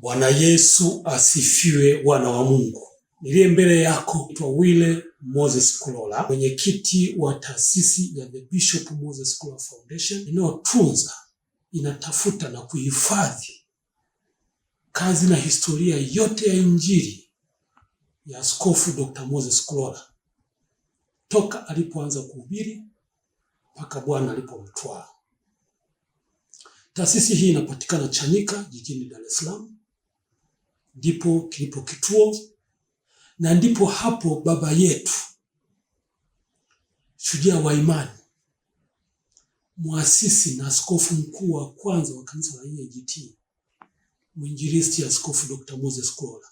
Bwana Yesu asifiwe, wana wa Mungu. Niliye mbele yako naitwa Wile Moses Kulola, mwenyekiti wa taasisi ya The Bishop Moses Kulola Foundation inayotunza, inatafuta na kuhifadhi kazi na historia yote ya Injili ya Askofu Dr. Moses Kulola toka alipoanza kuhubiri mpaka Bwana alipomtwaa. Taasisi hii inapatikana Chanika jijini Dar es Salaam, ndipo kilipo kituo na ndipo hapo baba yetu shujaa wa imani, muasisi na askofu mkuu wa kwanza wa kanisa la EAGT, mwinjilisti Askofu Dr. Moses Kulola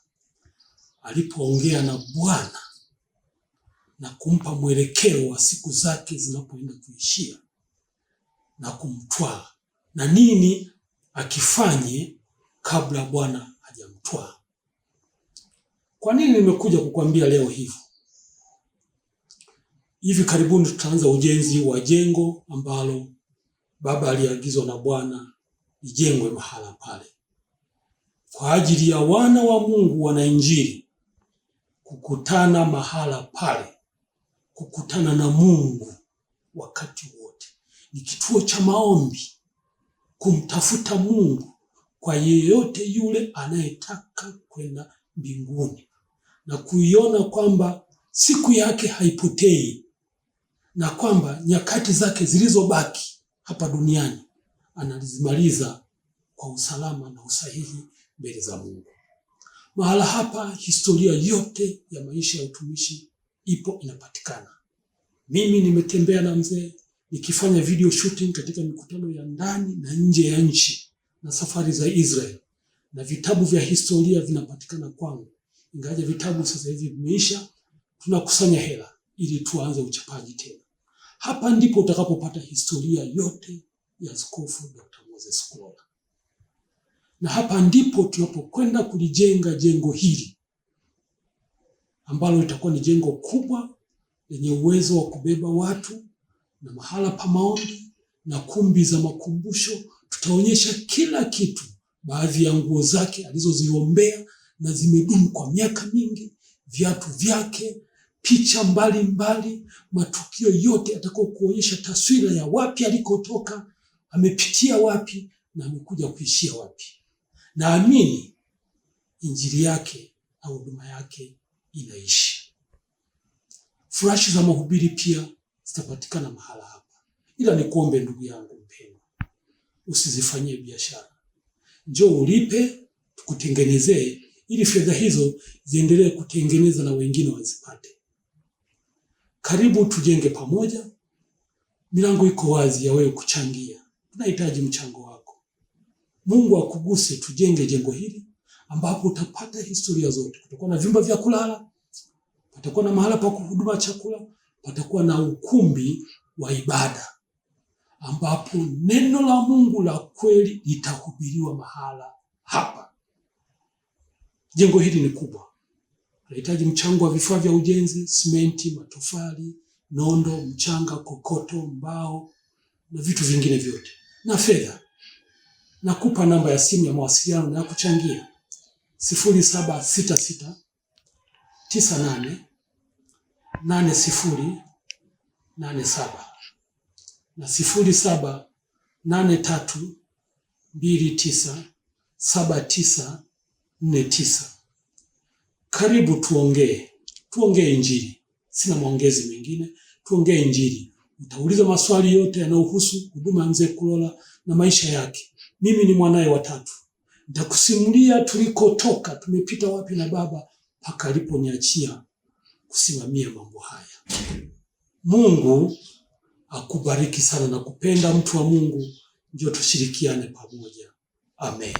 alipoongea na Bwana na kumpa mwelekeo wa siku zake zinapoenda kuishia na kumtwaa na nini akifanye kabla Bwana hajamtwaa. Kwa nini nimekuja kukwambia leo hivyo? Hivi karibuni tutaanza ujenzi wa jengo ambalo baba aliagizwa na Bwana lijengwe mahala pale kwa ajili ya wana wa Mungu wana Injili kukutana mahala pale, kukutana na Mungu wakati wote. Ni kituo cha maombi, kumtafuta Mungu kwa yeyote yule anayetaka kwenda mbinguni na kuiona kwamba siku yake haipotei na kwamba nyakati zake zilizobaki hapa duniani analizimaliza kwa usalama na usahihi mbele za Mungu. Mahala hapa historia yote ya maisha ya utumishi ipo, inapatikana. Mimi nimetembea na mzee nikifanya video shooting katika mikutano ya ndani na nje ya nchi na safari za Israel, na vitabu vya historia vinapatikana kwangu. Ingawaje vitabu sasa hivi vimeisha, tunakusanya hela ili tuanze uchapaji tena. Hapa ndipo utakapopata historia yote ya Askofu Dr. Moses Kulola, na hapa ndipo tunapokwenda kulijenga jengo hili ambalo litakuwa ni jengo kubwa lenye uwezo wa kubeba watu na mahala pa maombi na kumbi za makumbusho. Tutaonyesha kila kitu, baadhi ya nguo zake alizoziombea na zimedumu kwa miaka mingi, viatu vyake, picha mbalimbali mbali, matukio yote atakao kuonyesha taswira ya wapi alikotoka, amepitia wapi na amekuja kuishia wapi. Naamini injili yake na huduma yake inaishi. Furashi za mahubiri pia zitapatikana mahala hapa, ila nikuombe ndugu yangu mpendwa, usizifanyie biashara. Njoo ulipe tukutengenezee, ili fedha hizo ziendelee kutengeneza na wengine wazipate. Karibu tujenge pamoja. Milango iko wazi ya wewe kuchangia. Tunahitaji mchango wako. Mungu akuguse, tujenge jengo hili ambapo utapata historia zote. Kutakuwa na vyumba vya kulala, patakuwa na mahala pa kuhuduma chakula, patakuwa na ukumbi wa ibada ambapo neno la Mungu la kweli litahubiriwa mahala hapa. Jengo hili ni kubwa, tunahitaji mchango wa vifaa vya ujenzi, simenti, matofali, nondo, mchanga, kokoto, mbao na vitu vingine vyote na fedha. Nakupa namba ya simu ya mawasiliano na ya kuchangia 0766 98 80 87 na 0783 29 79 49. Karibu tuongee, tuongee Injili. Sina maongezi mengine, tuongee Injili. Utauliza maswali yote yanayohusu huduma ya mzee Kulola na maisha yake. Mimi ni mwanaye wa tatu, nitakusimulia tulikotoka, tumepita wapi na baba mpaka aliponiachia kusimamia mambo haya. Mungu akubariki sana na kupenda, mtu wa Mungu. Njoo tushirikiane pamoja. Amen.